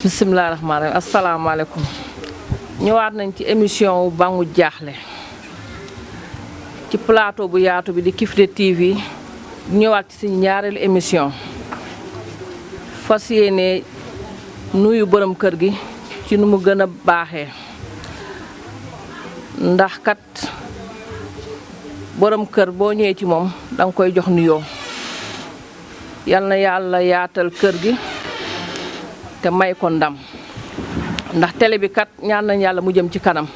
Bismillahirrahmanirrahim. Assalamualaikum. ñëwaat nañ ci émission wu Bangu Jaaxle ci plateau bu yaatu bi di Kifne TV ñëwaat ci suñu ñaareelu émission fas yéene nuyu borom kër gi ci nu mu gën a baaxee ndax kat borom kër boo ñëwee ci moom danga koy jox nuyoo yal na yàlla yaatal kër gi te may ko ndam ndax télé bi kat ñaan nañ yàlla mu jëm ci kanam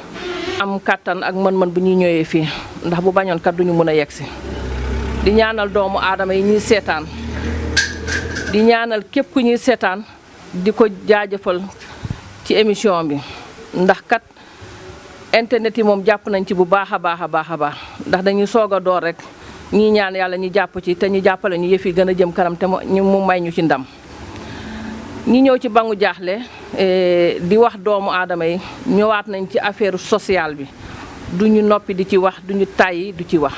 am kattan ak mën-mën bu ñuy ñëwee fii ndax bu bañoon kat duñu mën a yegsi di ñaanal doomu aadama yi ñuy seetaan di ñaanal képp ku ñuy seetaan di ko jaajëfal ci émission bi ndax kat internet yi moom jàpp nañ ci bu baax a baax ndax dañuy soog a door rek ñii ñaan yàlla ñu jàpp ci te ñu jàppale ñu yëf yi gën a jëm kanam te mu may ñu ci ndam ñi ñëw ci Bangu Jaaxle di wax doomu aadama yi ñëwaat nañ ci affaire sociale bi duñu noppi di ci wax duñu tàyyi du ci wax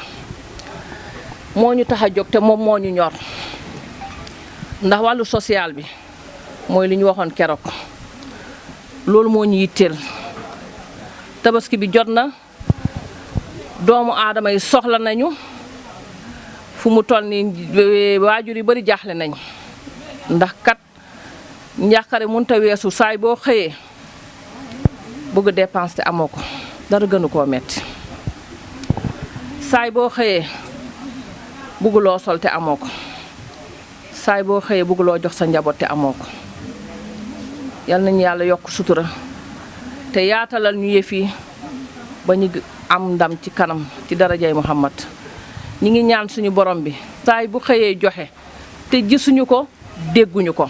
moo ñu tax a jóg te moom moo ñu ñor ndax wàllu social bi mooy li ñu waxoon keroog loolu moo ñu yitteel tabaski bi jot na doomu aadama yi soxla nañu fu mu toll nii waajur yi bari jaaxle nañ ndax kat njàqare mënta weesu saay boo xëyee bëgg dépense te amoo ko dara gënu koo metti saay boo xëyee bëgg loo sol te amoo ko saay boo xëyee bëgg loo jox sa njaboot te amoo ko yal nañu yàlla yokk sutura te yaatalal ñu yëf yi ba ñu am ndam ci kanam ci darajay Muhammad ñi ngi ñaan suñu borom bi saay bu xëyee joxe te gisuñu ko dégguñu ko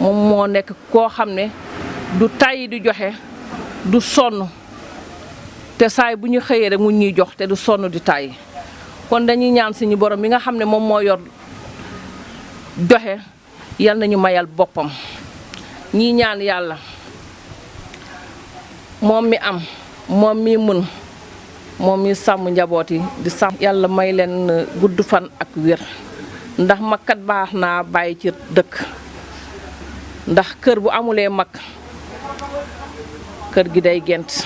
moom moo nekk koo xam ne du tàyyi di joxe du sonn te saay bu ñu xëyee rek mu ñuy jox te du sonn di tàyyi kon dañuy ñaan suñu borom bi nga xam ne moom moo yor joxe yal nañu mayal boppam ñii ñaan yàlla moom mi am moom mi mën moom mi sàmm njaboot yi di sàmm yàlla may leen gudd fan ak wér ndax mag kat baax naa bàyyi ci dëkk ndax kër bu amulee mag kër gi day gent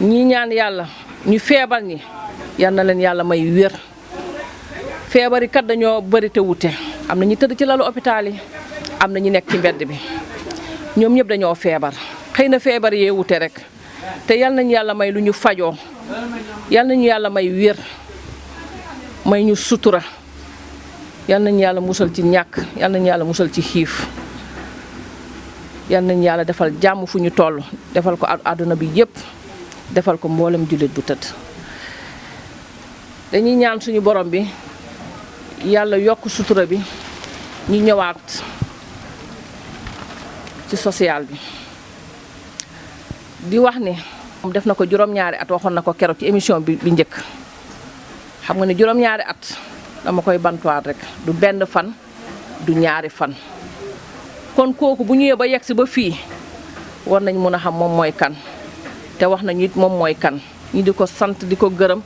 ñi ñaan yàlla ñu feebar ñi yal na leen yàlla may wér feebar yi kat dañoo bari te wute am na ñu tëdd ci lalu hôpital yi am na ñu nekk ci mbedd bi ñoom ñëpp dañoo feebar xëy na feebar yee wute rek te yal nañu yàlla may lu ñu fajoo yal nañu yàlla may wér may ñu sutura yal nañu yàlla musal ci ñàkk yal nañu yàlla musal ci xiif yal nañu yàlla defal jàmm fu ñu toll defal ko àdduna bi yépp defal ko mboolem jullit bu tëdd dañuy ñaan suñu borom bi yàlla yokk sutura bi ñu ñëwaat ci social bi di wax ni moom def na ko juróom-ñaari at waxoon na ko keroog ci émission bi njëkk xam nga ne juróom-ñaari at dama koy bantuwaat rek du benn fan du ñaari fan kon kooku bu ñëwee ba yegsi ba fii war nañ mën a xam moom mooy kan te wax nañu it moom mooy kan ñu di ko sant di ko gërëm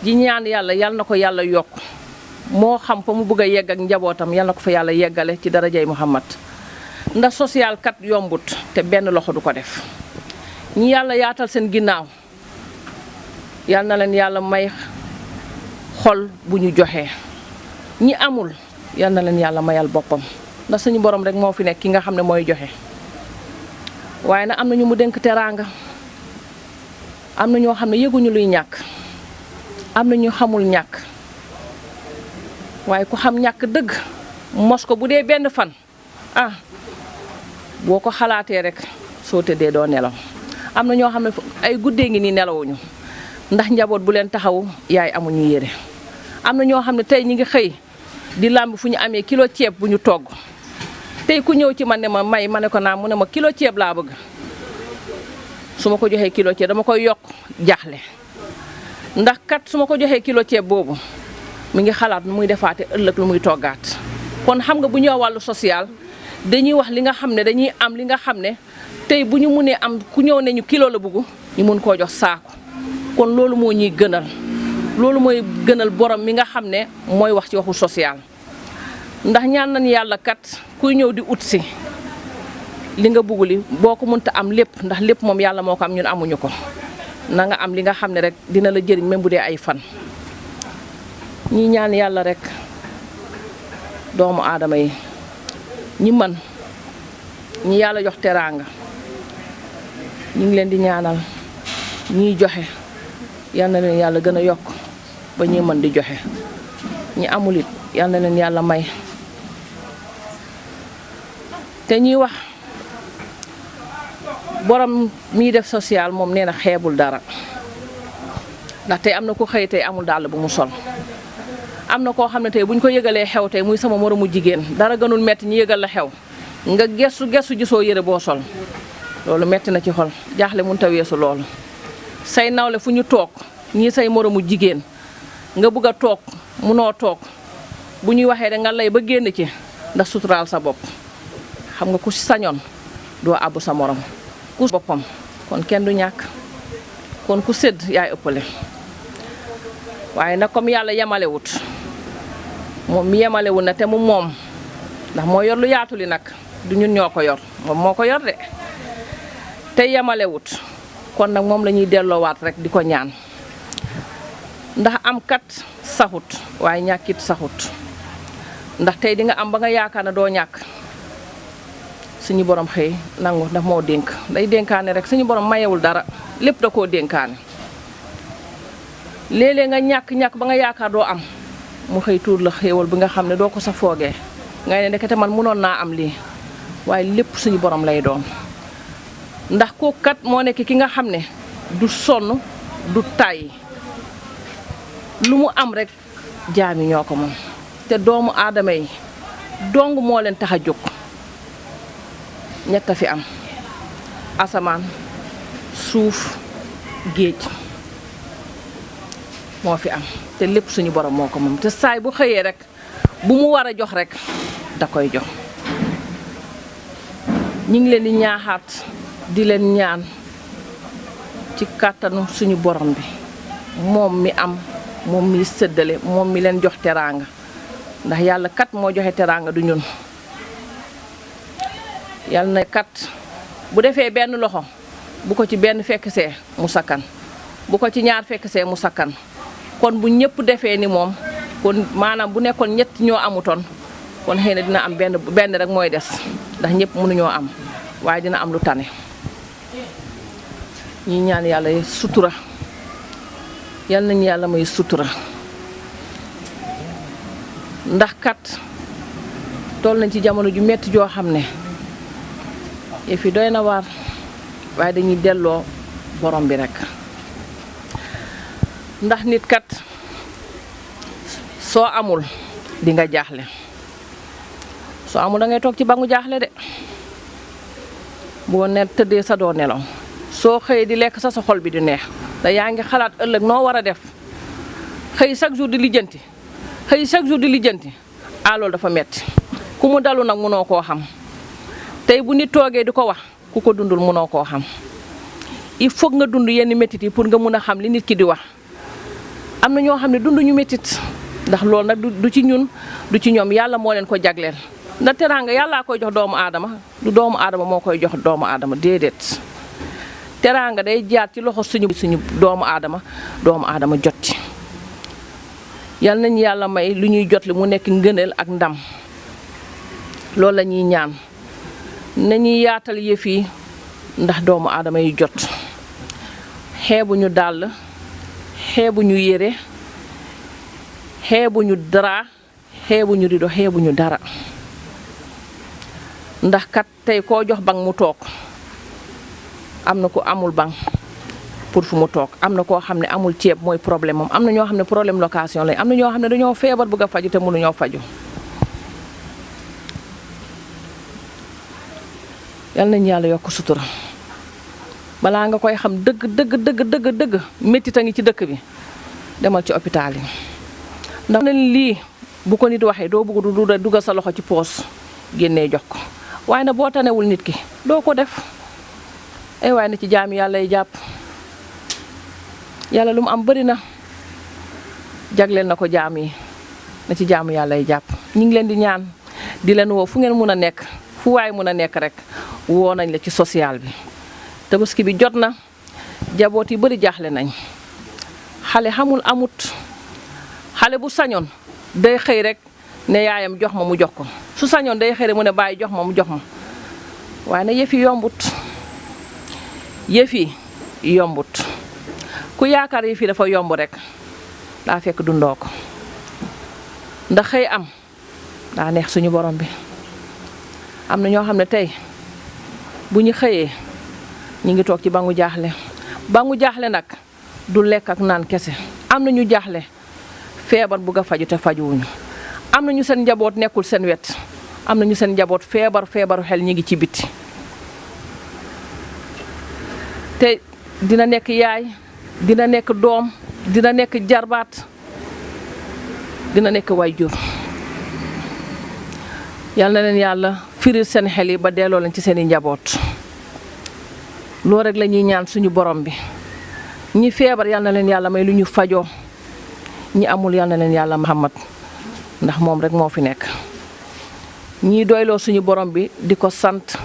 di ñaan yàlla yal na ko yàlla yokk moo xam fa mu bëgg a yegg ak njabootam yal na ko fa yàlla yeggale ci darajay Muhammad ndax social kat yombut te benn loxo du ko def ñi yàlla yaatal seen ginnaaw yal na leen yàlla may xol bu ñu joxee ñi amul yal na leen yàlla mayal boppam ndax suñu borom rek moo fi nekk ki nga xam ne mooy joxe waaye nag am na ñu mu dénk teraanga am na ñoo xam ne yëguñu luy ñàkk am na ñu xamul ñàkk waaye ku xam ñàkk dëgg mos ko bu dee benn fan boo ko xalaatee rek soo tëddee doo nelaw am na ñoo xam ne ay guddee ngi nii nelawuñu ndax njaboot bu leen taxawu yaay amuñu yére am na ñoo xam ne tey ñi ngi xëy di làmb fu ñu amee kilo ceeb bu ñu togg tey ku ñëw ci man ne ma may ma ne ko naa mu ne ma kilo ceeb laa bëgg su ma ko joxee kilo ceeb dama koy yokk jaaxle ndax kat su ma ko joxee kilo ceeb boobu mi ngi xalaat nu muy defaate ëllëg lu muy toggaat kon xam nga bu ñëw wàllu social dañuy wax li nga xam ne dañuy am li nga xam ne tey bu ñu mënee am ku ñëw ne ñu kilo la bëgg ñu mun koo jox saako kon loolu moo ñuy gënal loolu mooy gënal borom mi nga xam ne mooy wax ci waxu social ndax ñaan nañ yàlla kat kuy ñëw di ut si li nga bugg li boo ko mënta am lépp ndax lépp moom yàlla moo ko am ñun amuñu ko na nga am li nga xam ne rek dina la jëriñ même bu dee ay fan ñi ñaan yàlla rek doomu aadama yi ñi man ñi yàlla jox teraanga ñu ngi leen di ñaanal ñiy joxe yal na leen yàlla gën a yokk ba ñuy mën di joxe ñi amul it yal na leen yàlla may te ñuy wax borom miy def social moom nee na xeebul dara ndax tey am na ku xëy tey amul dàll bu mu sol am na koo xam ne tey bu ñu ko yëgalee xew tey muy sama moromu jigéen dara gënul metti ñu yëgal la xew nga gestu gisoo yére boo sol loolu metti na ci xol jaaxle mënut a weesu loolu say nawle fu ñu toog ñii say moromu jigéen nga bëgg a toog munoo toog bu ñuy waxee da nga lay ba génn ci ndax suturaal sa bopp xam nga ku sañoon doo àbbu sa morom ku boppam kon kenn du ñàkk kon ku sédd yaay ëppale waaye nag comme yàlla yemalewut moom mi yemalewut na te mu moom ndax moo yor lu yaatu li nag du ñun ñoo ko yor moom moo ko yor de te yemalewut kon nag moom la ñuy delloowaat rek di ko ñaan ndax am kat saxut waaye ñàkkit saxut ndax tey di nga am ba nga yaakaar ne doo ñàkk suñu borom xëy nangu ndax moo dénk day dénkaane rek suñu borom mayewul dara lépp da koo dénkaane léeg-léeg nga ñàkk ba nga yaakaar doo am mu xëy tuur la xéewal bi nga xam ne doo ko sa foogee ngay ne ndekete man mënoon naa am lii waaye lépp suñu borom lay doon ndax kooku kat moo nekk ki nga xam ne du sonn du tàyyi lu mu am rek jaami ñoo ko moom te doomu aadama yi dong moo leen tax a jóg ñett a fi am asamaan suuf géej moo fi am te lépp suñu borom moo ko moom te saay bu xëyee rek bu mu war a jox rek da koy jox ñu ngi leen di ñaaxaat di leen ñaan ci kàttanu suñu borom bi moom mi am moom mi séddale moom mi leen jox teraanga ndax yàlla kat moo joxe teraanga du ñun yàlla na kat bu defee benn loxo bu ko ci benn fekk see mu sakkan bu ko ci ñaar fekk see mu sakkan kon bu ñëpp defee ni moom kon maanaam bu nekkoon ñett ñoo amutoon kon xëy na dina am benn rek mooy des ndax ñëpp mënuñoo am waaye dina am lu tane ñi ñaan yàlla sutura yal nañu yàlla may sutura ndax kat toll nañ ci jamono ju metti joo xam ne yëf yi doy na waar waaye dañuy delloo borom bi rek ndax nit kat soo amul di nga jaaxle soo amul da ngay toog ci bangu jaaxle de boo ne tëddee sa doo nelaw soo xëyee di lekk sa xol bi di neex te yaa ngi xalaat ëllëg noo war a def xëy chaque jour di lijjanti loolu dafa metti ku mu dalu nag mënoo koo xam tey bu nit toogee di ko wax ku ko dundul mënoo koo xam il faut nga dund yenn métit yi pour nga mun a xam li nit ki di wax am na ñoo xam ne dunduñu métit ndax loolu nag du ci ñun du ci ñoom yàlla moo leen ko jagleel ndax teraanga yàllaa koy jox doomu aadama du doomu aadama moo koy jox doomu aadama déedéet teraanga day jaar ci loxo suñu doomu aadama jot ci yal nañu yàlla may lu ñuy jot li mu nekk ngëneel ak ndam loolu la ñuy ñaan nañuy yaatal yëf yi ndax doomu aadama yi jot xeebuñu dàll xeebuñu yére xeebuñu dara xeebuñu rido xeebuñu dara ndax kat tey koo jox bang mu toog am na ko amul bang pour fu mu toog am na koo xam ne amul ceeb mooy problème moom am na ñoo xam ne problème location lañ am na ñoo xam ne dañoo feebar bëgg a faju te mënuñoo faju yal nañu yàlla yokk sutura balaa nga koy xam dëgg méttit a ngi ci dëkk bi demal ci hôpital yi ndax na lii bu ko nit waxee doo bëgg dugal sa loxo ci poos génnee jox ko waaye nag boo tanewul nit ki doo ko def ay waaye na ci jaami yàlla yi jàpp yàlla lu mu am bari na jagleel na ko jaam yi na ci jaamu yàlla yi jàpp. ñu ngi leen di ñaan di leen woo fu ngeen mun a nekk fu waay mun a nekk rek woo nañ la ci social bi. tabaski bi jot na jaboot yi bari jaaxle nañ xale xamul amut xale bu sañoon day xëy rek ne yaayam jox ma mu jox ko su sañoon day xëy rek mu ne bàyyi jox ma mu jox ma waaye nag yëf yi yombut ku yaakaar yëf yi dafa yomb rek daa fekk dundoo ko ndax xëy am daa neex suñu borom bi. am na ñoo xam ne tey bu ñu xëyee ñu ngi toog ci bangu jaaxle nag du lekk ak naan kese. am na ñu jaaxle feebar bugg a faju te fajuwuñu. am na ñu seen njaboot nekkul seen wet. am na ñu seen njaboot feebaru xel ñi ngi ci biti. te dina nekk yaay dina nekk doom dina nekk jarbaat dina nekk waajur. yal na leen yàlla firil seen xel yi ba delloo leen ci seen i njaboot. loolu rek la ñuy ñaan suñu borom bi. ñi feebar yal na leen yàlla may lu ñu fajoo ñi amul yal na leen yàlla Muhammad ndax moom rek moo fi nekk. ñii doyloo suñu borom bi di ko sant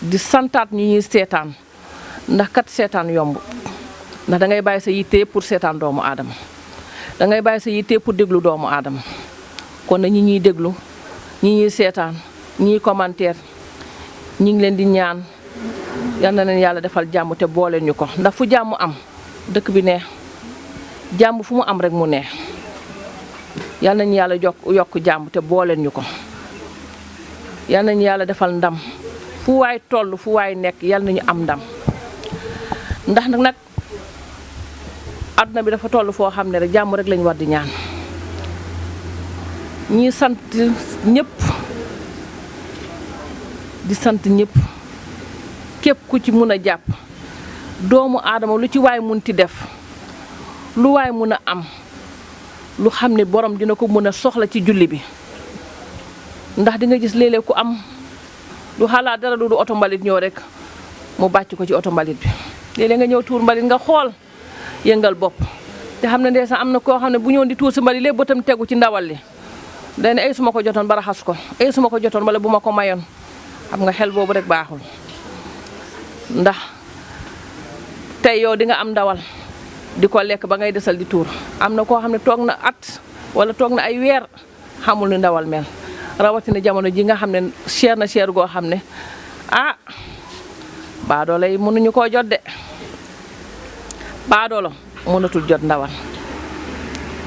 di santaat ñu ñuy seetaan ndax kat seetaan yomb ndax dangay bàyyi sa yitte pour seetaan doomu aadama dangay bàyyi sa yitte pour déglu doomu aadama kon na ñi ñuy déglu ñi ñuy seetaan ñi commentaire ñi ngi leen di ñaan yal na leen yàlla defal jàmm te boole ñu ko ndax fu jàmm am dëkk bi neex jàmm fu mu am rek mu neex yal nañu yàlla yokk jàmm te boole ñu ko yal nañu yàlla defal ndam fu waay toll fu waay nekk yal nañu am ndam ndax nag àdduna bi dafa toll foo xam ne rek jàmm rek lañu war di ñaan ñi sant ñëpp di sant ñëpp képp ku ci mun a jàpp doomu aadama lu ci waay munti def lu waay mun a am lu xam ne borom dina ko mun a soxla ci julli bi ndax di nga gis léeg-léeg ku am lu xalaat dara du oto mbalit ñëw rek mu bàcc ko ci oto mbalit bi léeg-léeg nga ñëw tuur mbalit nga xool yëngal bopp te xam ne ndeysaan am na koo xam ne bu ñëw di tuur si mbalit léegi bëtam tegu ci ndawal li day ne ay su ma ko jotoon ba raxas ko ay su ma ko jotoon wala bu ma ko mayoon xam nga xel boobu rek baaxul ndax tey yow di nga am ndawal di ko lekk ba ngay desal di tuur am na koo xam ne toog na at wala toog na ay weer xamul ni ndawal mel rawatina jamono ji nga xam ne cher na cher goo xam ne baadoolo yi mënuñu koo jot de baadoolo mënatul jot ndawal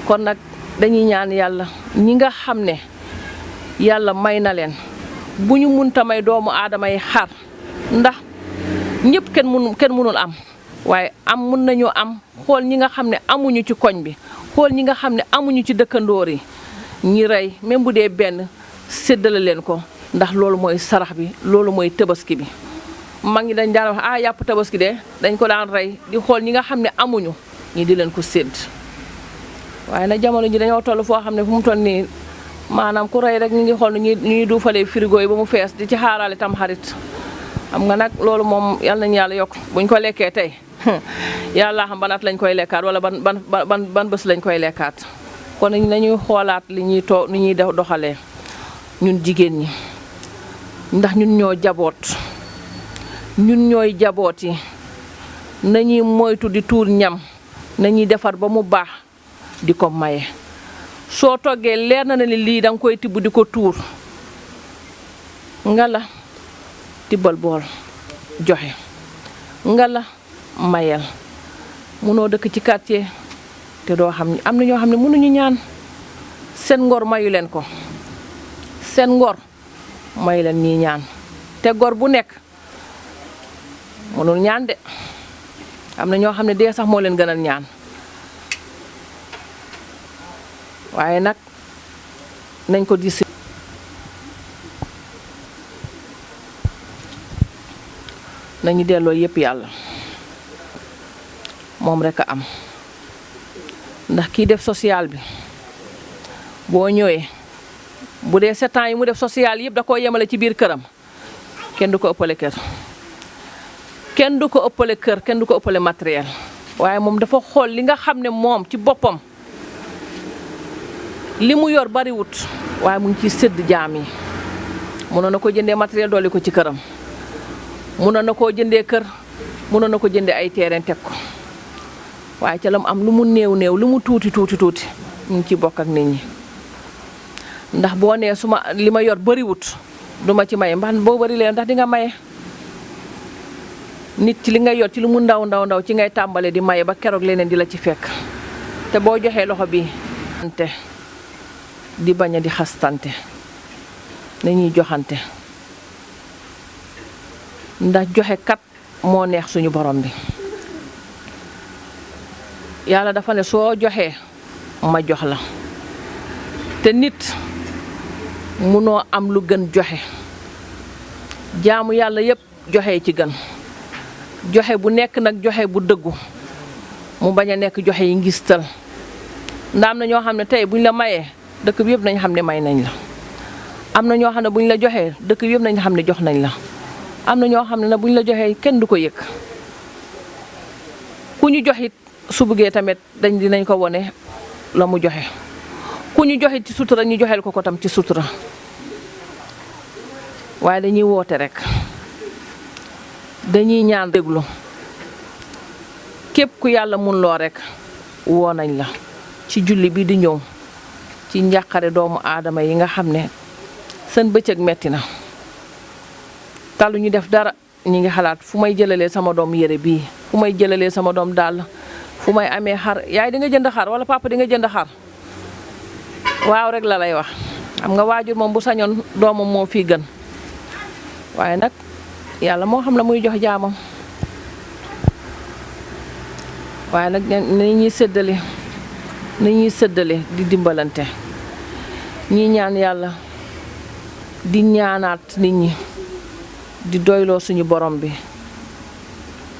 kon nag dañuy ñaan yàlla ñi nga xam ne yàlla may na leen bu ñu munta may doomu aadama yi xar ndax ñëpp kenn mënul am waaye mun nañoo am xool ñi nga xam ne amuñu ci koñ bi xool ñi nga xam ne amuñu ci dëkkandoor yi ñi rey même bu dee benn séddale leen ko ndax loolu mooy sarax bi loolu mooy tabaski bi mag ñi dañ daan wax yàpp tabaski de dañ ko daan rey di xool ñi nga xam ne amuñu ñi di leen ko sédd waaye nag jamono ji dañoo toll foo xam ne fu mu toll nii maanaam ku rey rek ñu ngi xool nu ñuy duufalee frigo yi ba mu fees di ci xaarale tam xarit xam nga nag loolu moom yal nañu yàlla yokk buñ ko lekkee tey yàlla xam ban at lañ koy lekkaat wala ban bés lañ koy lekkaat kon nañuy xoolaat li ñuy doxalee ñun jigéen ñi ndax ñun ñoo jaboot ñun ñooy jaboot yi nañuy moytu di tuur ñam nañuy defar ba mu baax di ko maye soo toggee leer na ne lii danga koy tibb di ko tuur nga la tibbal bool joxe nga la mayal munoo dëkk ci quartier te doo xam am na ñoo xam ne mënuñu ñaan seen ngor mayu leen ko seen ngor mayu leen ñii ñaan te gor bu nekk mënul ñaan de am na ñoo xam ne dee sax moo leen gënal ñaan waaye nag nañ ko dis nañu delloo yépp yàlla moom rekk a am ndax kii def social bi boo ñëwee bu dee 7 ans yi mu def social yépp da koo yemale ci biir këram kenn du ko ëppale kër kenn du ko ëppale kër kenn du ko ëppale matériel waaye moom dafa xool li nga xam ne moom ci boppam li mu yor bariwut waaye mu ngi ciy sédd jaam yi mënoon na ko jëndee matériel dolli ko ci këram mënoon na koo jëndee kër mënoon na ko jëndee ay terrain teg ko waaye ca la mu am lu mu néew néew lu mu tuuti mu ngi ciy bokk ak nit ñi ndax boo nee li ma yor bariwut duma ci maye mbax boo bari leen ndax di nga maye nit ci li nga yor ci lu mu ndaw ci ngay tàmbale di maye ba keroog leneen di la ci fekk te boo joxee loxo bi ante di bañ a di xastante nañuy joxante ndax joxe kat moo neex suñu borom bi yàlla dafa ne soo joxee ma jox la te nit munoo am lu gën joxe jaamu yàlla yépp joxe ci gën joxe bu nekk nag joxe bu dëggu mu bañ a nekk joxe yi ngistal ndaam na ñoo xam ne tey buñ la mayee dëkk bi yëpp nañ xam ne may nañ la am na ñoo xam ne buñ la joxee dëkk bi yëpp nañ xam ne jox nañ la am na ñoo xam ne nag buñ la joxee kenn du ko yëg ku ñu joxit su bëggee tamit dinañ ko wone la mu joxe ku ñu joxit ci sutura ñu joxeel ko tam ci sutura waaye dañuy woote rek dañuy ñaan déglu képp ku yàlla mun loo rek woo nañ la ci julli bi di ñëw ci njàqare doomu aadama yi nga xam ne seen bëccëg metti na talu ñu def dara ñi ngi xalaat fu may jëlalee sama doom yére bii fu may jëlalee sama doom dàll fu may amee xar yaay di nga jënd xar wala papa di nga jënd xar waaw rek la lay wax xam nga waajur moom bu sañoon doomam moo fii gën waaye nag yàlla moo xam la muy jox jaamam waaye nag ni ñuy séddale di dimbalante ñi ñaan yàlla di ñaanaat nit ñi di doyloo suñu borom bi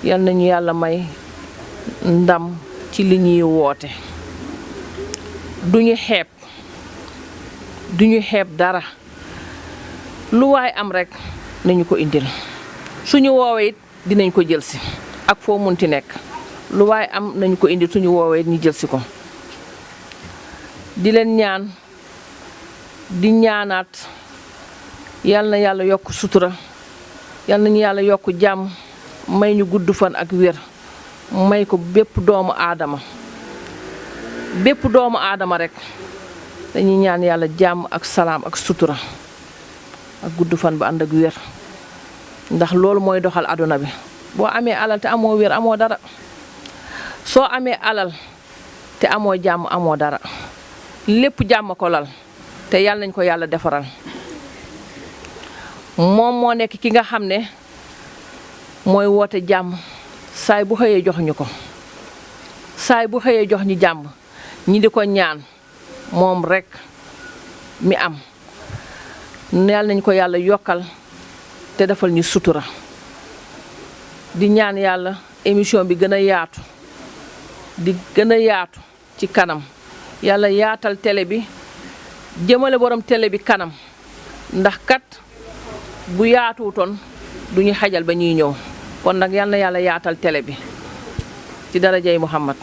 yal nañu yàlla may ndam ci li ñuy woote duñu xeeb dara lu waay am rekk nañu ko indil suñu woowee it dinañ ko jëlsi ak foo munti nekk lu waay am nañu ko indil suñu woowee it ñu jëlsi ko di leen ñaan di ñaanaat yal na yàlla yokk sutura yal nañu yàlla yokk jàmm may ñu gudd fan ak wér may ko bépp doomu aadama rekk dañuy ñaan yàlla jàmm ak salaam ak sutura ak gudd fan bu ànd ak wér ndax loolu mooy doxal àdduna bi boo amee alal te amoo wér amoo dara soo amee alal te amoo jàmm amoo dara lépp jàmm ko lal te yàlla nañ ko yàlla defaral moom moo nekk ki nga xam ne mooy woote jàmm saay bu xëyee jox ñu ko saay bu xëyee jox ñu jàmm ñi di ko ñaan moom rekk mi am yàlla nañ ko yàlla yokkal te defal ñu sutura di ñaan yàlla émission bi gën a yaatu di gën a yaatu ci kanam yàlla yaatal télé bi jëmale borom télé bi kanam ndax kat bu yaatuutoon du ñu xajal ba ñuy ñëw kon nag yal na yàlla yaatal télé bi ci darajay Muhammad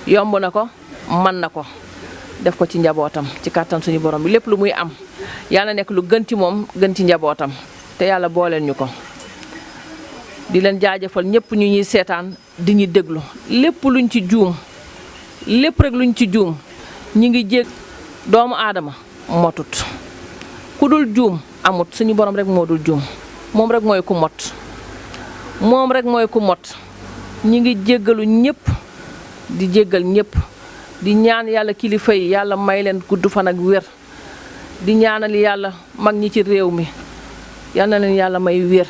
yomb na ko mën na ko def ko ci njabootam ci kàttan suñu borom bi lépp lu muy am yàlla nekk lu gën ci moom gën ci njabootam te yàlla booleel ñu ko di leen jaajëfal ñëpp ñu ñuy seetaan di ñu déglu lépp luñ ci juum lépp rek luñ ci juum ñi ngi jég doomu aadama motut ku dul juum amut suñu borom rek moo dul juum moom rek mooy ku mot ñi ngi jéggalu ñëpp di jéggal ñëpp di ñaan yàlla kilifa yi yàlla may leen gudd fan ak wér di ñaanal yàlla mag ñi ci réew mi yal na leen yàlla may wér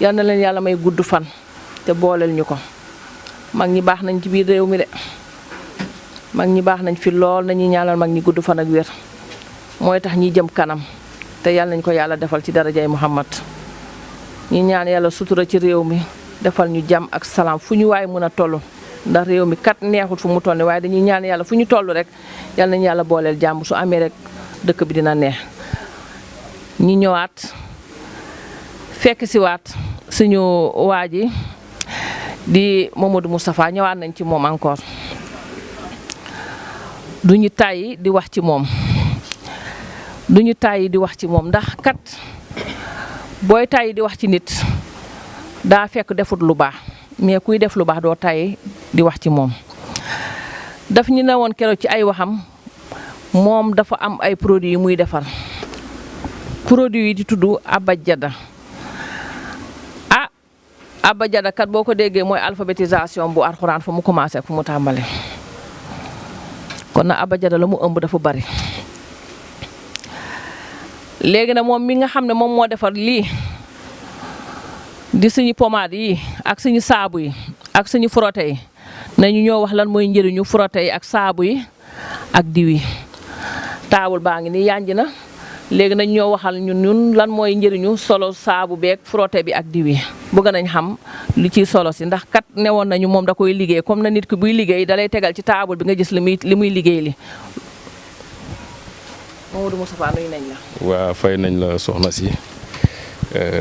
yal na leen yàlla may gudd fan te booleel ñu ko mag ñi baax nañ ci biir réew mi de mag ñi baax nañ fi lool nañuy ñaanal mag ñi gudd fan ak wér mooy tax ñi jëm kanam te yàlla nañ ko yàlla defal ci darajay Muhammad ñi ñaan yàlla sutura ci réew mi defal ñu jàmm ak salaam fu ñu waay mën a toll ndax réew mi kat neexut fu mu toll waaye dañuy ñaan yàlla fu ñu toll rek yàlla nañu yàlla booleel jàmm su amee rek dëkk bi dina neex ñi ñëwaat fekk si waat suñu waa ji di Mamadou Moustapha ñëwaat nañ ci moom encore duñu tàyyi di wax ci moom ndax kat booy tàyyi di wax ci nit daa fekk defut lu baax mais kuy def lu baax doo tàyyi di wax ci moom. daf ñu ne woon keroog ci ay waxam moom dafa am ay produits yu muy defar produits yi di tudd abajada. abajada kat boo ko déggee mooy alphabétisation bu alxuraan fa mu commencé ak fu mu tàmbale kon na abajada la mu ëmb dafa bari. léegi nag moom mi nga xam ne moom moo defar lii di suñu pommade yi ak suñu saabu yi ak suñu frotté yi nañu ñoo wax lan mooy njëriñu frotté yi ak saabu yi ak diw yi. taabul baa ngi nii yànj na léegi nañ ñoo waxal ñun lan mooy njëriñu solo saabu beeg frotté bi ak diw yi bëgg nañ xam li ciy solo si ndax kat newoon nañu moom da koy liggéey comme na nit ki buy liggéey dalay tegal ci taabul bi nga gis li muy liggéey li. Mamadou Moustapha nuyu nañ la. waa fay nañ la soxna si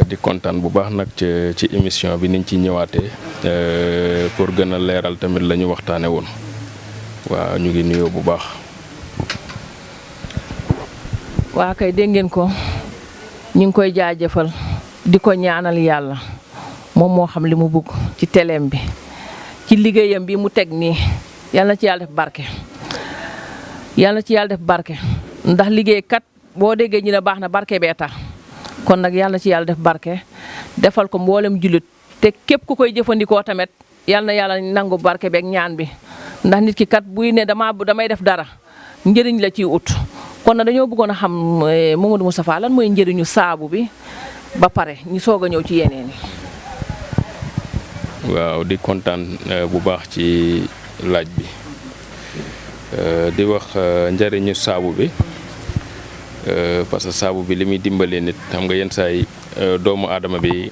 di kontaan bu baax nag ci émission bi niñ ci ñëwaatee pour gën a leeral tamit la ñu waxtaane woon waa ñu ngi nuyoo bu baax. waa kay dégg ngeen ko ñu ngi koy jaajëfal di ko ñaanal yàlla moom moo xam li mu bëgg ci teleem bi ci liggéeyam bi mu teg nii yàlla na ci yàlla def barke. yàlla na ci yàlla def barke ndax liggéey kat boo déggee ñu ne baax na barke bee tax kon nag yàlla na ci yàlla def barke defal ko mboolem jullit te képp ku koy jëfandikoo tamit yàlla na yàlla nangu barke beeg ñaan bi ndax nit ki kat buy ne damay def dara njëriñ la ciy ut. kon nag dañoo bëggoon a xam Mamadou Moustapha lan mooy njëriñu saabu bi ba pare ñu soog a ñëw ci yeneen yi. waaw di kontaan bu baax ci laaj bi di wax njëriñu saabu bi parce que saabu bi li muy dimbalee nit xam nga yenn saa yi doomu aadama bi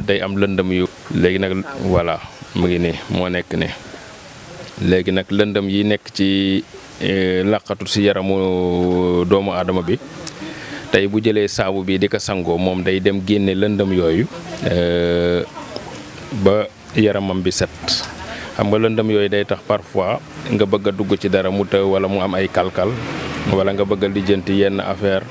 day am lëndëm yu. léegi nag voilà mu ngi ne moo nekk ne léegi nag lëndëm yi nekk ci. laqatu ci yaramu doomu aadama bi tey bu jëlee saabu bi di ko sangoo moom day dem génne lëndëm yooyu ba yaramam bi set xam nga lëndëm yooyu day tax parfois nga bëgg a dugg ci dara mu të wala mu am ay kalkal wala nga bëgg a lijjanti yenn affaire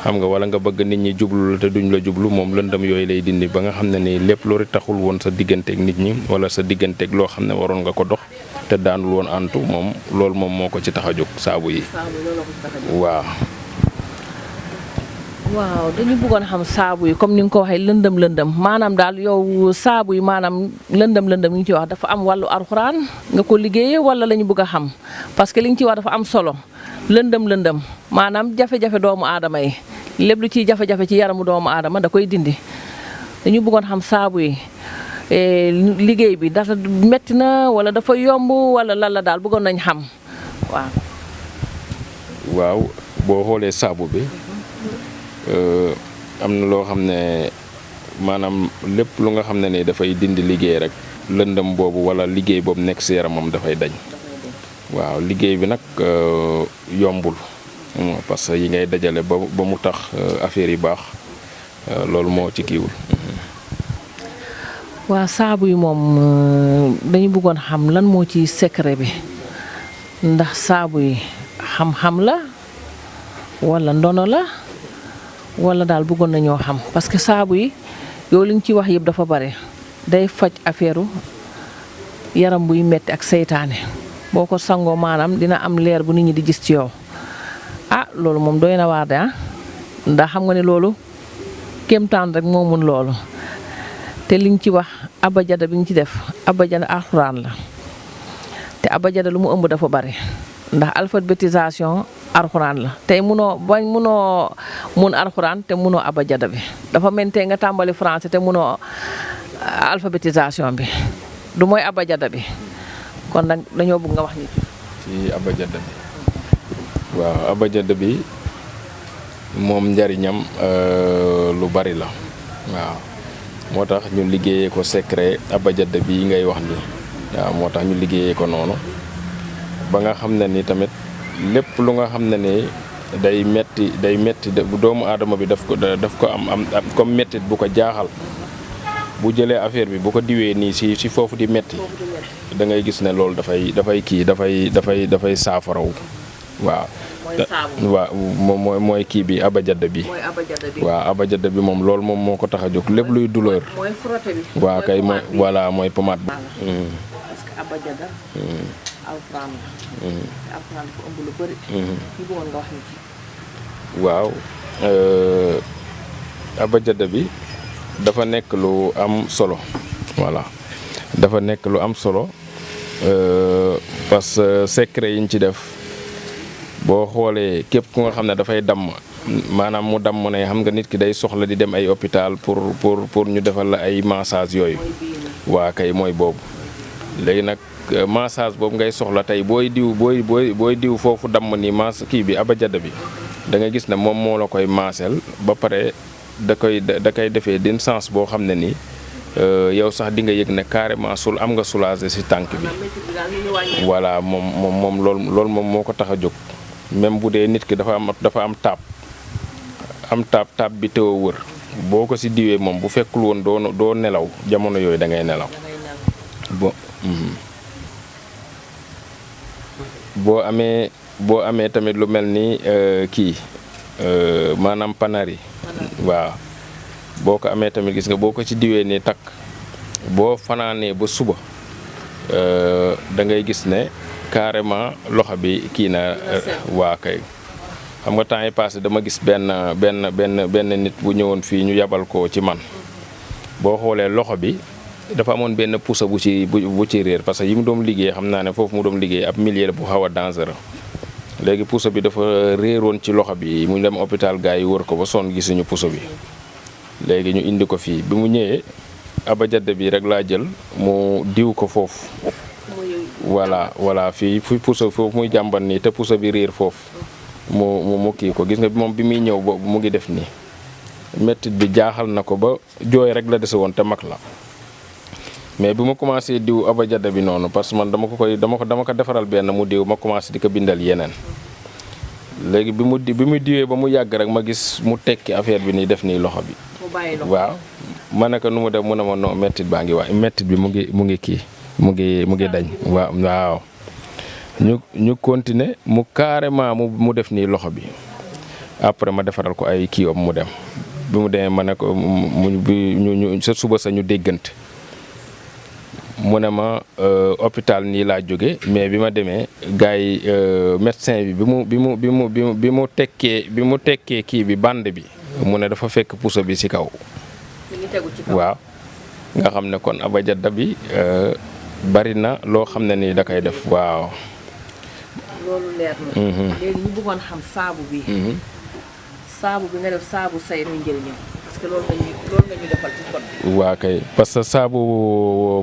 xam nga wala nga bëgg nit ñi jublu la te duñ la jublu moom lëndëm yooyu lay dindi ba nga xam ne ni lépp loolu taxul woon sa digganteeg nit ñi wala sa digganteeg loo xam ne waroon nga ko dox te daanul woon antu moom loolu moom moo ko ci tax a jóg saabu yi. waaw. waaw dañu bëggoon xam saabu yi comme ni nga ko waxee lëndëm maanaam daal yow saabu yi maanaam lëndëm yi ñu ci wax dafa am wàllu alxuraan nga ko liggéeyee wala la ñu bëgg a xam parce que li nga ci wax dafa am solo lëndëm maanaam jafe-jafe doomu aadama yi lépp lu ciy jafe-jafe ci yaramu doomu aadama da koy dindi dañu bëggoon xam saabu yi liggéey bi dafa metti na wala dafa yomb wala lan la daal bëggoon nañ xam waaw. waaw boo xoolee saabu bi. am na loo xam ne maanaam lépp lu nga xam ne ni dafay dindi liggéey rek lëndëm boobu wala liggéey boobu nekk ci yaramam dafay dañ. waaw liggéey bi nag yombul parce que yi ngay dajale ba mu tax affaire yi baax loolu moo ci kiiwul. waaw saabu yi moom dañu bëggoon xam lan moo ci secret bi ndax saabu yi xam-xam la wala ndono la wala daal bëggoon nañoo xam parce que saabu yi yow li nga ci wax yëpp dafa bare day faj affaire yaram buy metti ak seytaane boo ko sangoo maanaam dina am leer bu nit ñi di gis ci yow loolu moom doy na waar de ndax xam nga ne loolu kéemtaan rek moo mun loolu te li nga ci wax abajada bi nga ci def abajada alxuraan la te abajada lu mu ëmb dafa bare ndax alphabétisation alxuraan la tey munoo mun alxuraan te munoo abajada bi dafa mel tey nga tàmbali français te munoo alphabétisation bi du mooy abajada bi kon nag dañoo bëgg nga wax ni ci abajada bi waaw abajada bi moom njariñam lu bari la waaw moo tax ñu liggéeyee ko secret abajada bi ngay wax ni waaw moo tax ñu liggéeyee ko noonu ba nga xam ne ni tamit lépp lu nga xam ne ni day metti bu doomu aadama bi daf ko am comme mettit bu ko jaaxal bu jëlee affaire bi bu ko diwee nii si foofu di metti da ngay gis ne loolu dafay saafarawu waaw. mooy saabu. waaw moom mooy kii bi abajada bi. mooy abajada bi. waaw abajada bi moom loolu moom moo ko tax a jóg lépp luy douleur. mooy frotté bi. waaw kay mooy voilà mooy pomade bi. parce que abajada. alxuraan la. alxuraan dafa ëmb lu bëri. ñu bëggoon nga wax ni ci. waaw abajada bi dafa nekk lu am solo. voilà dafa nekk lu am solo parce que secret yi ñu ci def boo xoolee képp ku nga xam ne dafay damm maanaam mu damm ne xam nga nit ki day soxla di dem ay hôpital pour ñu defal la ay massage yooyu. waa kay mooy boobu léegi nag massage boobu ngay soxla tey booy diw foofu damm ni kii bi abajada bi da nga gis ne moom moo la koy maaseel ba pare da koy defee d'une sens boo xam ne nii yow sax di nga yëg ne carrément am nga soulagé ci tànk bi. voilà moom loolu moom moo ko tax a jóg même bu dee nit ki dafa am taab bi teew a wër boo ko ci diwee moom bu fekkul woon doo nelaw jamono yooyu da ngay nelaw. boo amee tamit lu mel ni kii maanaam panari. waaw boo ko amee tamit gis nga boo ko ci diwee ni takk boo fanaanee ba suba da ngay gis ne carrément loxo bi kii na waa kay xam nga temps yi passé dama gis benn nit bu ñëwoon fii ñu yabal ko ci man boo xoolee loxo bi dafa amoon benn pusa bu ci réer parce que yi mu doon liggéey xam naa ne foofu mu doon liggéey ab milieu bu xaw a dangereux léegi pusa bi dafa réeroon ci loxo bi mu dem hôpital gars yi wër ko ba sonn gisuñu pusa bi léegi ñu indi ko fii bi mu ñëwee abajada bi rek laa jël mu diw ko foofu. voilà fii pusa foofu muy jàmban nii te pusa bi réer foofu mu kii ko gis nga moom bi muy ñëw ba mu ngi def nii mettit bi jaaxal na ko ba jooy rek la dese woon te mag la mais bi ma commencé diw abajada bi noonu parce que man dama ko defaral benn mu diw ma commencé di ko bindal yeneen léegi bi mu diwee ba mu yàgg rek ma gis mu tekki affaire bi nii def nii loxo bi. waaw ma ne ko nu mu def mu ne ma non mettit baa ngi waay mettit bi mu ngi kii mu ngi dañ. waaw ñu continuer mu carrément mu def nii loxo bi après ma defaral ko ay kii mu dem bi mu demee ma ne ko ñu sa suba sa ñu déggante. mu ne ma hôpital nii laa jóge mais bi ma demee gars yi médecin bi bi mu tekkee kii bi bande bi mu ne dafa fekk puso bi ci kaw. waaw nga xam ne kon abajada bi bari na loo xam ne nii da koy def waaw. loolu leer na. léegi ñu bëggoon xam saabu bi. saabu bi nga def saabu say muy njëriñam. parce que loolu la ñu defal ci code bi. waa kay parce que saabu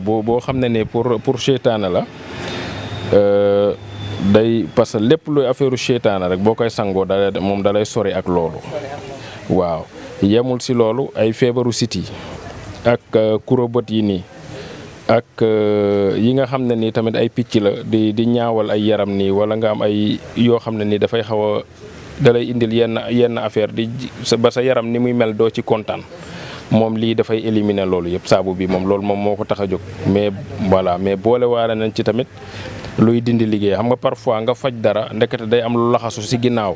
boo xam ne ni pour seytaane la day parce que lépp luy affaire seytaane rek boo koy sangoo moom dalay sori ak loolu. waaw yemul si loolu ay feebaru siti ak kurobët yi nii ak yi nga xam ne nii tamit ay picc la di ñaawal ay yaram nii wala nga am ay yoo xam ne nii dafay xaw a dalay indil yenn affaire ba sa yaram ni muy mel doo ci kontaan moom lii dafay éliminer loolu yëpp saabu bi moom loolu moom moo ko tax a jóg mais voilà mais boole waale nañ ci tamit luy dindi liggéey xam nga parfois nga faj dara ndekete day am lu laxasu si ginnaaw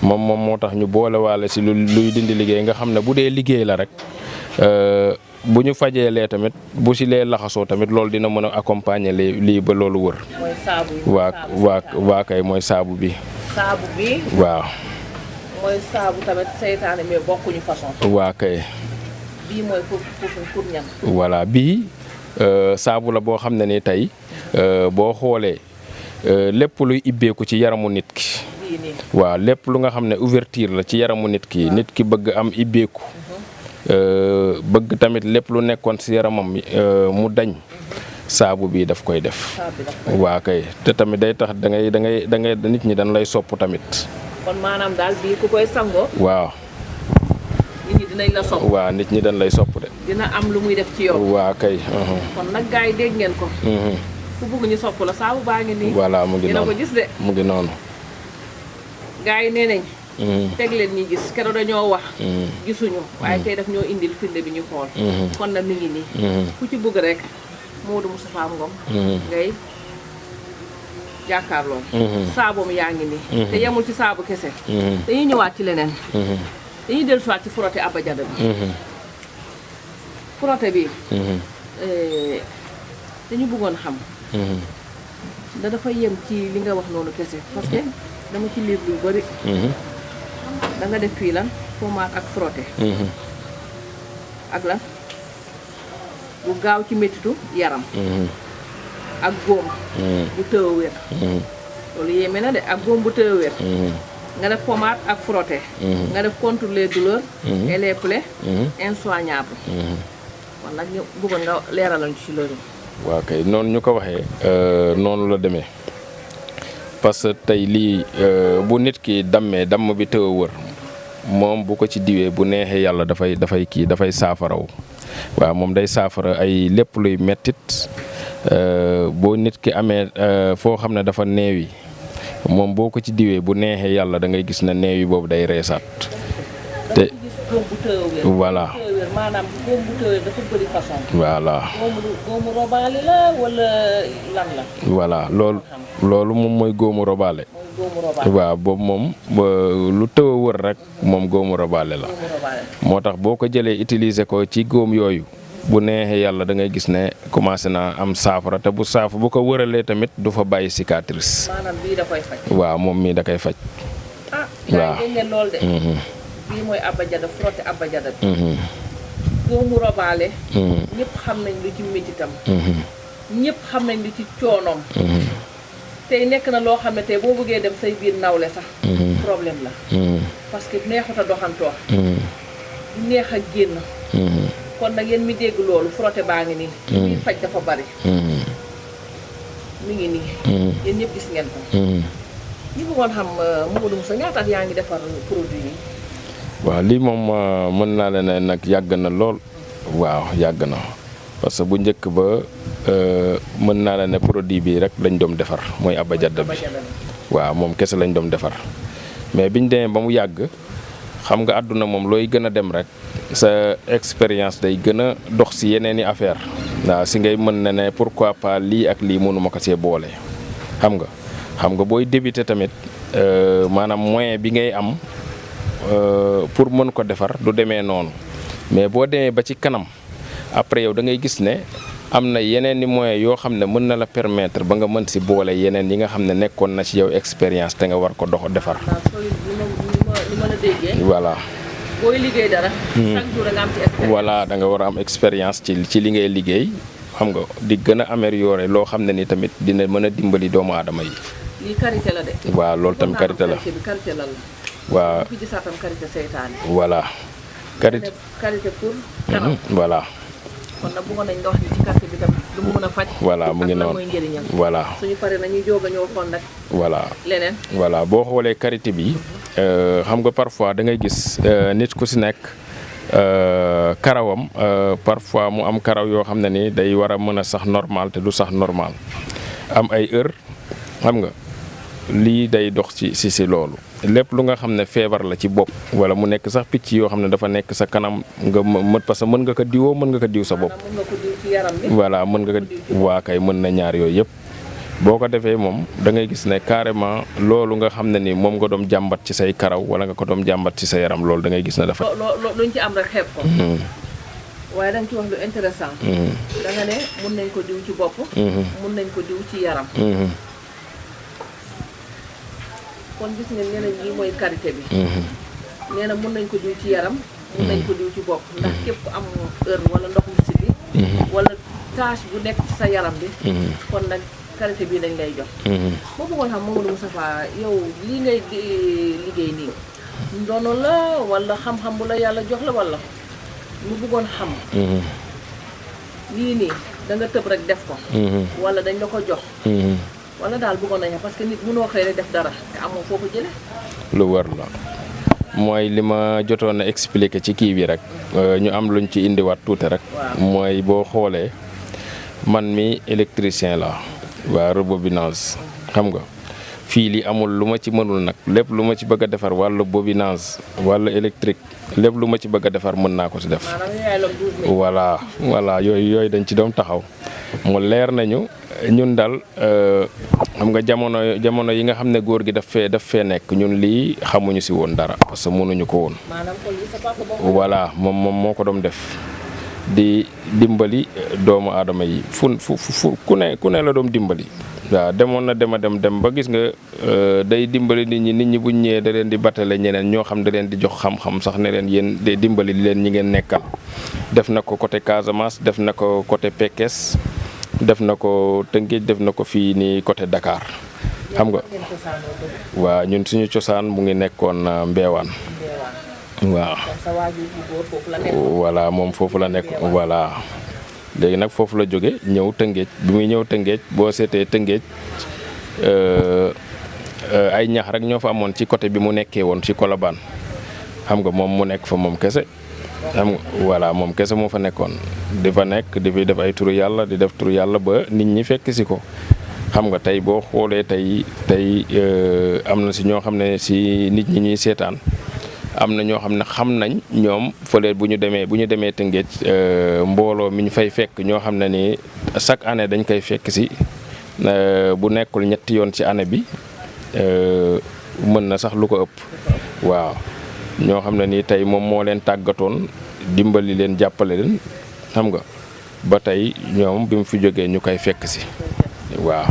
moom moo tax ñu boole waale si luy dindi liggéey nga xam ne bu dee liggéey la rek bu ñu fajee lee tamit bu si lee laxasoo tamit loolu dina mën a accompagner lii ba loolu wër. mooy saabu yi waa kay mooy saabu bi. saabu bi. waaw. mooy saabu tamit seytaane mais bokkuñu façon. waa kay. bii mooy pour ñam. voilà bii saabu la boo xam ne ni tey boo xoolee lépp luy ibbeeku ci yaramu nit ki. waaw lépp lu nga xam ne ouverture la ci yaramu nit ki. nit ki bëgg am ibbeeku. bëgg tamit lépp lu nekkoon ci yaramam mu dañ saabu bi daf koy def. waa kay te tamit day tax da ngay nit ñi dañ lay sopp tamit. kon maanaam daal bii ku koy sangoo. waaw. nit ñi dinañ la sopp. waaw nit ñi dañ lay sopp de. dina am lu muy def ci yow. waa kay. kon nag gars yi dégg ngeen ko. ku bëgg ñu sopp la saabu baa ngi nii. voilà mu ngi noonu dina ko gis de. mu ngi noonu. gars yi nee nañ. teg leen ñi gis keroog dañoo wax. gisuñu waaye tey daf ñoo indil firnde bi ñu xool. kon nag mi ngi nii. ku ci bëgg rek Modou Moustapha Ngom. ngay jàkkaarloo. saaboom yaa ngi nii. te yemul ci saabu kese. dañuy ñëwaat ci leneen. dañuy dellusiwaat ci frotté abajada bi. frotté bi. dañu bëggoon xam. dafa yem ci li nga wax noonu kese parce que dama ci liir lu bari. da nga def fii lan pommade ak frotté. ak lan bu gaaw ci méttitu yaram. ak góom. bu tëw a wér. loolu yéeme na de ak góom bu tëw a wér. nga def pommade ak frotté. nga def contre les douleurs. et les plaies insoignables. kon nag ñu bëggoon nga leeralal ci loolu. waaw kay noonu ñu ko waxee noonu la demee parce que tey lii bu nit ki dammee damm bi tëw a wër moom bu ko ci diwee bu neexee yàlla dafay saafaraw waaw moom day saafara ay lépp luy mettit boo nit ki amee foo xam ne dafa neewi moom boo ko ci diwee bu neexee yàlla da ngay gis ne neewi boobu day reesaat te voilà maanaam góom bu tëwee dafa bëri façon. voilà góomu robaale la wala lan la. voilà loolu moom mooy góomu robaale. waaw boobu moom lu tëw a wër rek moom góomu robaale la. moo tax boo ko jëlee utiliser ko ci góom yooyu bu neexee yàlla da ngay gis ne commencé naa am saafara te bu ko wëralee tamit du fa bàyyi cicatrice. maanaam bii da koy faj. waaw moom mii da koy faj. waaw dégg ngeen lool de. bii mooy abajada frotté abajada bi. góomu robaale. ñëpp xam nañ lu ci métitam. ñëpp xam nañ lu ci coonoom. tey nekk na loo xam ne tey boo bëggee dem say biir nawle sax. problème la. parce que neexut a doxantoo. neex a génn. kon nag yéen mi dégg loolu frotté baa ngi nii. li faj dafa bari. mi ngi nii. yéen ñëpp gis ngeen ko. ñu bëggoon xam Mamadou Moussa ñaata at yaa ngi defar produit yi. waaw lii moom mën naa leen ne nag yàgg na lool. waaw yàgg na parce que bu njëkk ba mën naa leen ne produit bi rek lañ doon defar mooy abajada bi. waaw moom kese lañ doon defar mais biñ demee ba mu yàgg xam nga àdduna moom looy gën a dem rek sa expérience day gën a dox si yeneen i affaire waaw si ngay mën na ne pourquoi pas lii ak lii mënuma ko see boole. xam nga booy débuter tamit maanaam moyen bi ngay am. pour mën ko defar du demee noonu mais boo demee ba ci kanam après yow da ngay gis ne am na yeneen i moyens yoo xam ne mën na la permettre ba nga mën si boole yeneen yi nga xam ne nekkoon na ci yow expérience te nga war ko defar. li ma la déggee. voilà. booy liggéey dara. chaque jour da nga am ci expérience. voilà da nga war a am expérience ci li ngay liggéey xam nga di gën a améliorer loo xam ne ni tamit dina mën a dimbali doomu aadama yi. lii karité la de. waaw loolu tamit karité la. karité la. waaw fi gisaatam karité seytaane. voilà. karité pour kanam. voilà. kon nag bëggoon nañ nga wax ni ci karité bi tam lu mu mën a faj. voilà mu ngi noonu mooy njëriñam. voilà suñu paree nañuy jóg a ñëw xool nag. voilà leneen. voilà boo xoolee karité bi xam nga parfois da ngay gis nit ku si nekk karawam parfois mu am karaw yoo xam ne ni day war a mën a sax normal te du sax normal am ay heure xam nga lii day dox ci loolu lépp lu nga xam ne feebar la ci bopp wala mu nekk sax picc yoo xam ne dafa nekk sa kanam nga mën parce que mën nga ko diwoo mën nga ko diw sa bopp. mën nga ko diw ci yaram bi. voilà mën nga ko waa kay mën na ñaar yooyu yëpp boo ko defee moom da ngay gis ne carrément loolu nga xam ne ni moom nga doon jàmbat ci say karaw wala nga ko doon jàmbat ci sa yaram loolu da ngay gis ne dafa. luñ ci am rek xeeb ko. waaye da nga ci wax lu intéressant. da nga ne mun nañ ko diw ci bopp. mun nañ ko diw ci yaram. kon gis ngeen ñeneen ñi mooy karité bi. nee na mun nañ ko diw ci yaram. mun nañ ko diw ci bopp ndax képp am heure wala ndox mu si bi wala tache bu nekk ci sa yaram bi. kon nag karité bii dañ lay jox. boo bëggoon xam Mamadou Moustapha yow lii ngay liggéey nii ndono la wala xam-xam bu la yàlla jox la wala mu bëggoon xam. lii nii da nga tëb rek def ko. wala dañ la ko jox. wala daal bëggoon nañu parce que nit mënoo xëy rek def dara te amoo foo ko jëlee. lu war la mooy li ma jotoon a expliquer ci kii bi rek ñu am luñ ci indiwaat tuuti rek. mooy boo xoolee man mi électricien la waa rebobinage xam nga fii li amul lu ma ci mënul nag lépp lu ma ci bëgg a defar wàllu bobinage wàllu électrique lépp lu ma ci bëgg a defar mën naa ko ci def. voilà yooyu dañ ci doon taxaw mu leer nañu ñun daal xam nga jamono yi nga xam ne góor gi daf fee nekk ñun lii xamuñu si woon dara parce que mënuñu ko woon. voilà moom moo ko doon def di dimbali doomu aadama yi fu ku ne la doon dimbali. waaw demoon na dem ba gis nga day dimbali nit ñi buñ ñëwee da leen di batale ñeneen ñoo xam da leen di jox xam-xam sax ne leen yéen de dimbali leen ñi ngeen nekkal. def na ko côté Casamance def na ko côté Pekes def na ko Tëngéej def na ko fii nii côté Dakar xam nga. waaw ñun suñu cosaan mu ngi nekkoon Mbeewaan. waaw. voilà moom foofu la nekk voilà. léegi nag foofu la jóge ñëw Tëngéej bi muy ñëw Tëngéej boo seetee Tëngéej ay ñax rek ñoo fa amoon ci côté bi mu nekkee woon ci Colobane xam nga moom mu nekk fa moom kese xam nga voilà moom kese moo fa nekkoon di fa nekk di fi def ay turu yàlla di def turu yàlla ba nit ñi fekk si ko xam nga tey boo xoolee tey am na si ñoo xam ne si nit ñi ñuy seetaan am na ñoo xam ne xam nañ ñoom fële bu ñu demee Tëngéej mbooloo mi ñu fay fekk ñoo xam ne ni chaque année dañ koy fekk si bu nekkul ñetti yoon ci année bi mën na sax lu ko ëpp waaw ñoo xam ne ni tey moom moo leen tàggatoon dimbali leen jàppale leen xam nga ba tey ñoom bi mu fi jógee ñu koy fekk si waaw.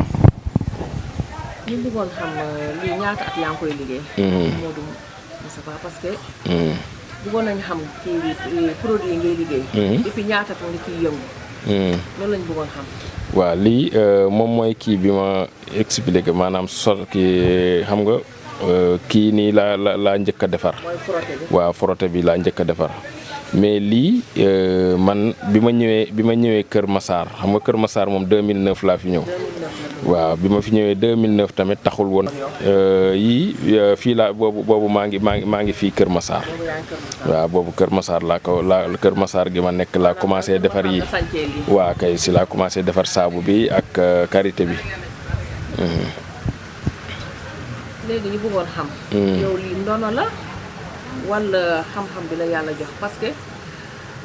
ñu bëggoon xam lii ñaata at yaa ngi koy liggéey. Modou Moustapha parce que. bëggoon nañu xam kii produit yi ngay liggéey. depuis ñaata at nga ciy yëngu. loolu lañ bëggoon xam. waaw lii moom mooy kii bi ma expliqué maanaam kii xam nga kii nii laa njëkk a defar. mooy frotté bi. waaw frotté bi laa njëkk a defar mais lii man bi ma ñëwee Kër Massar xam nga Kër Massar moom 2009 laa fi ñëw. waaw bi ma fi ñëwee 2009 tamit taxul woon yii fii laa boobu maa ngi fii Kër Massar. waaw boobu Kër Massar Kër Massar gi ma nekk laa commencé defar yi waaw kay si laa commencé defar saabu bi ak karité bi. léegi ñu bëggoon xam. yow lii ndono la wala xam-xam bi la yàlla jox parce que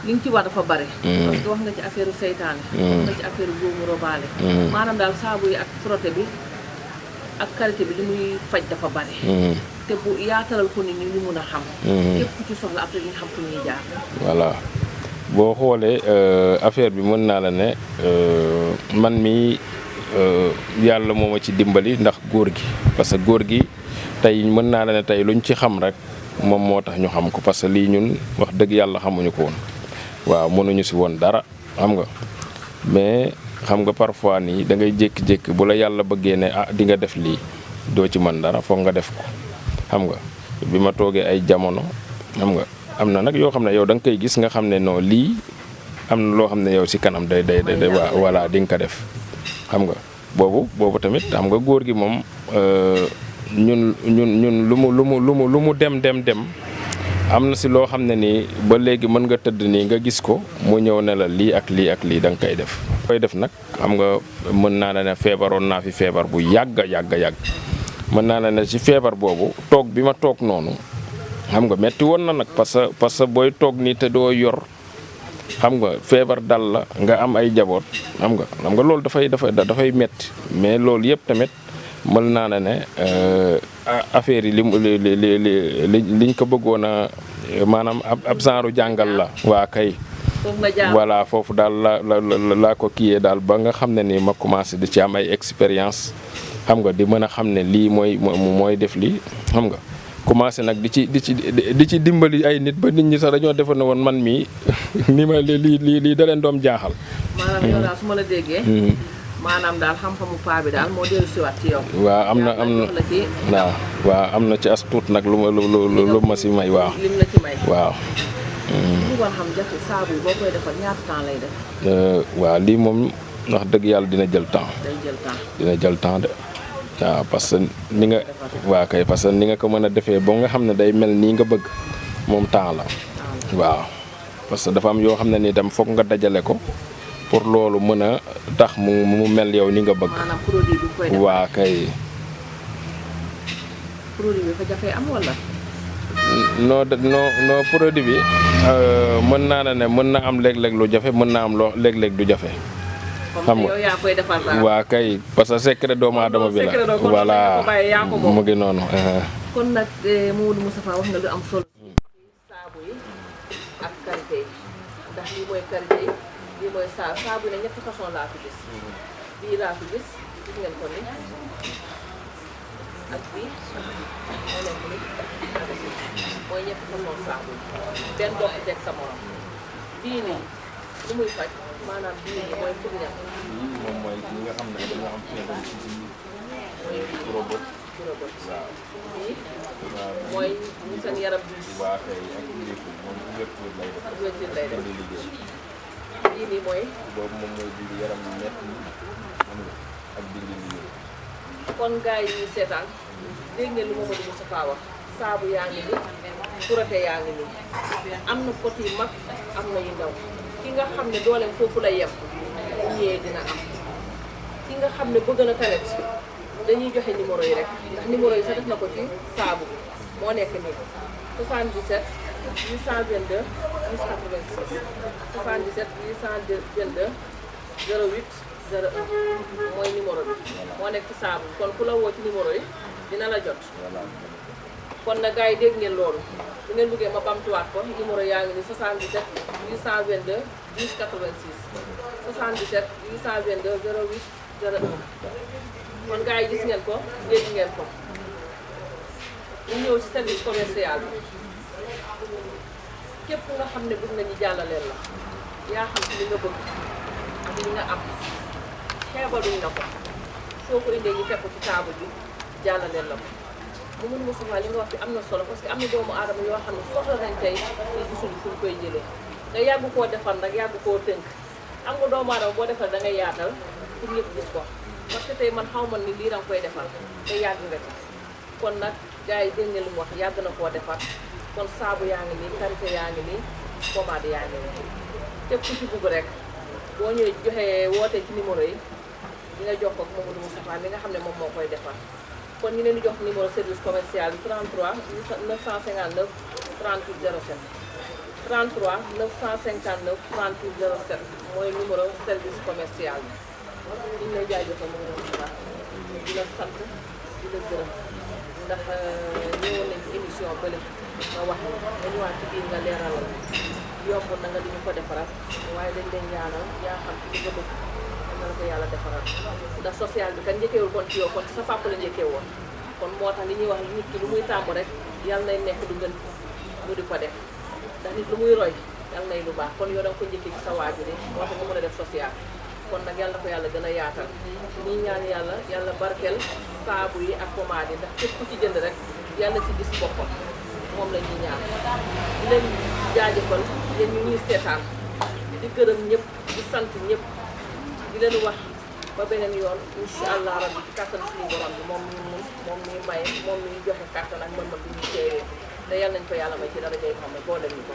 li nga ci wax dafa bare. parce que wax nga ci affaire seytaane. wax nga ci affaire góomu robaale. maanaam daal saabu yi ak frotté bi ak karité bi li muy faj dafa bare. te bu yaatalal ko nit ñi ñu mun a xam. képp ku ci soxla après ñu xam fu ñuy jaar. voilà boo xoolee affaire bi mën naa la ne man mi yàlla moo ma ci dimbali ndax góor gi parce que góor gi tey mën naa la ne tey luñ ci xam rek moom moo tax ñu xam ko parce que lii ñun wax dëgg yàlla xamuñu ko woon. waaw mënuñu si woon dara xam nga mais xam nga parfois nii da ngay jékki-jékki bu la yàlla bëggee ne di nga def lii doo ci mën dara foog nga def ko xam nga bi ma toogee ay jamono xam nga am na nag yoo xam ne yow da nga koy gis nga xam ne non lii am na loo xam ne yow si kanam day voilà di nga ko def xam nga boobu tamit xam nga góor gi moom ñun lu mu dem am na si loo xam ne nii ba léegi mën nga tëdd nii nga gis ko mu ñëw ne la lii ak lii ak lii da nga koy def. koy def nag xam nga mën naa la ne feebaroon naa fi feebar bu yàgg mën naa la ne si feebar boobu toog bi ma toog noonu xam nga metti woon na nag parce que booy toog nii te doo yor xam nga feebar dal la nga am ay jaboot xam nga loolu dafay metti mais loolu yëpp tamit mën naa la ne affaire yi liñ ko bëggoon a maanaam ab genre jàngal la waa kay. voilà foofu daal laa ko kiiyee daal ba nga xam ne ni ma commencé di ci am ay expérience xam nga di mën a xam ne lii mooy def lii xam nga commencé nag di ci dimbali ay nit ba nit ñi sax dañoo defoon ne woon man mii ni ma lii da leen doom jaaxal. maanaam yow daal su ma la déggee. maanaam daal xam-xamu paa bi daal moo dellu siwaat ci yow. waaw am na ci as tuut nag lu ma si may waaw. lim la ci may waaw. bu ko xam jafe saabu yi boo koy defar ñaata temps lay def. waaw lii moom wax dëgg yàlla dina jël temps. dina jël temps de waaw parce que ni nga. waa kay parce que ni nga ko mën a defee ba nga xam ne day mel nii nga bëgg moom temps la. waaw parce que dafa am yoo xam ne nii tam foog nga dajale ko. pour loolu mën a tax mu mel yow ni nga bëgg. maanaam produit bi koy defar waa kay. produit bi fa jafee am wala. non produit bi mën naa la ne mën na am léeg-léeg lu jafe mën na am léeg-léeg du jafe xam nga yow yaa koy defar daal. waa kay parce que secret doomu aadama bi la voilà mu ngi noonu kon nag Mamadou Moustapha wax nga lu am solo saabu yi ak karité yi ndax lii mooy karité yi lii mooy saabu yi ne ñetti façon laa fi gis bii laa fi gis ngeen ko ni ak bii moo nekk ni ak bii mooy ñetti façon saabu yi benn doo teg sa morom bii nii lu muy faj maanaam bii nii mooy pour ñam moom mooy ñi nga xam ne dañoo am feebar mooy bii robot bii mooy ñu seen yaram bi waa kay ak moom ouverture lay def ouverture lay def di liggéey bii nii mooy boobu moom mooy dindi yaram yu metti xam nga ak dindi liggéey kon gars yi ñuy seetaan dégg ngeen lu Mamadou Moustapha wax saabu yaa ngi ni kurate yaa ngi ni am na pot yu mag am na yu ndaw ki nga xam ne dooleem foofu la yem bu ñëwee dina am ki nga xam ne bëgg na tamit dañuy joxe numéro yi rek ndax numéro yi sax def na ko ci saabu bi moo nekk nii 77 822 10 86 77 822 08 01 mooy numéro bi moo nekk ci saabu kon ku la woo ci numéro yi dina la jot kon nag gars yi dégg ngeen loolu bu ngeen bëggee ma bamtuwaat ko numéro yaa ngi ni 77 822 10 86 77 822 08 01 kon gars yi gis ngeen ko dégg ngeen ko ñu ñëw ci service commercial bi képp nga xam ne bëgg nañu jàllaleel la yaa xam ci li nga bëgg ak li nga am xeebaluñ la ko soo ko indee ñu teg ko ci table bi jàllaleel la ko mu mun Moustapha li nga wax fi am na solo parce que am na doomu aadama yoo xam ne soxla nañ tey ñu gisul fu ñu koy jëlee nga yàgg koo defar nag yàgg koo tënk am nga doomu aadama boo defal da ngay yaatal pour ñëpp gis ko parce que tey man xaw ma ni lii danga koy defal te yàgg nga ci kon nag gars yi dégg nga li mu wax yàgg na koo defar kon saabu yaa ngi nii karité yaa ngi nii pommade yaa ngi nii képp ku ci bugg rek boo ñëwee joxee wootee ci numéro yi di nga jox ko ak Mamadou Moustapha mi nga xam ne moom moo koy defar kon ñu leen di jox numéro service commercial bi 33 959 38 07 33 959 38 07 mooy numéro service commercial bi ñu lay jaajëfal Mamadou Moustapha di la sant di la gërëm ndax ñëwoon nañ ci émission bële nga wax nga ñëwaat ci biir nga leeralal yomb na nga di ñu ko defaral waaye dañ leen ñaanal yaa xam ci li nga bëgg na la ko yàlla defaral ndax social bi kan njëkkeewul kon ci yow kon ci sa papa la njëkkee woon kon moo tax li ñuy wax nit ki lu muy tàmm rek yàlla nay nekk du gën mu di ko def ndax nit lu muy roy yàlla nay lu baax kon yow danga ko njëkkee ci sa waajur yi moo tax nga mën a def social kon nag yàlla na ko yàlla gën a yaatal ñi ñaan yàlla barkeel saabu yi ak pommade yi ndax képp ku ci jënd rek yàlla ci gis boppam moom la ñuy ñaan di leen jaajëfal yéen ñu ñuy seetaan di gërëm ñëpp di sant ñëpp di leen wax ba beneen yoon incha allah rabbi ci kàttan suñu borom bi moom ñu mun moom ñuy maye moom ñuy joxe kàttan ak mën-mën bi ñu teewee te yàlla nañ ko yàlla may ci dara jay xam ne boo leen ñu ko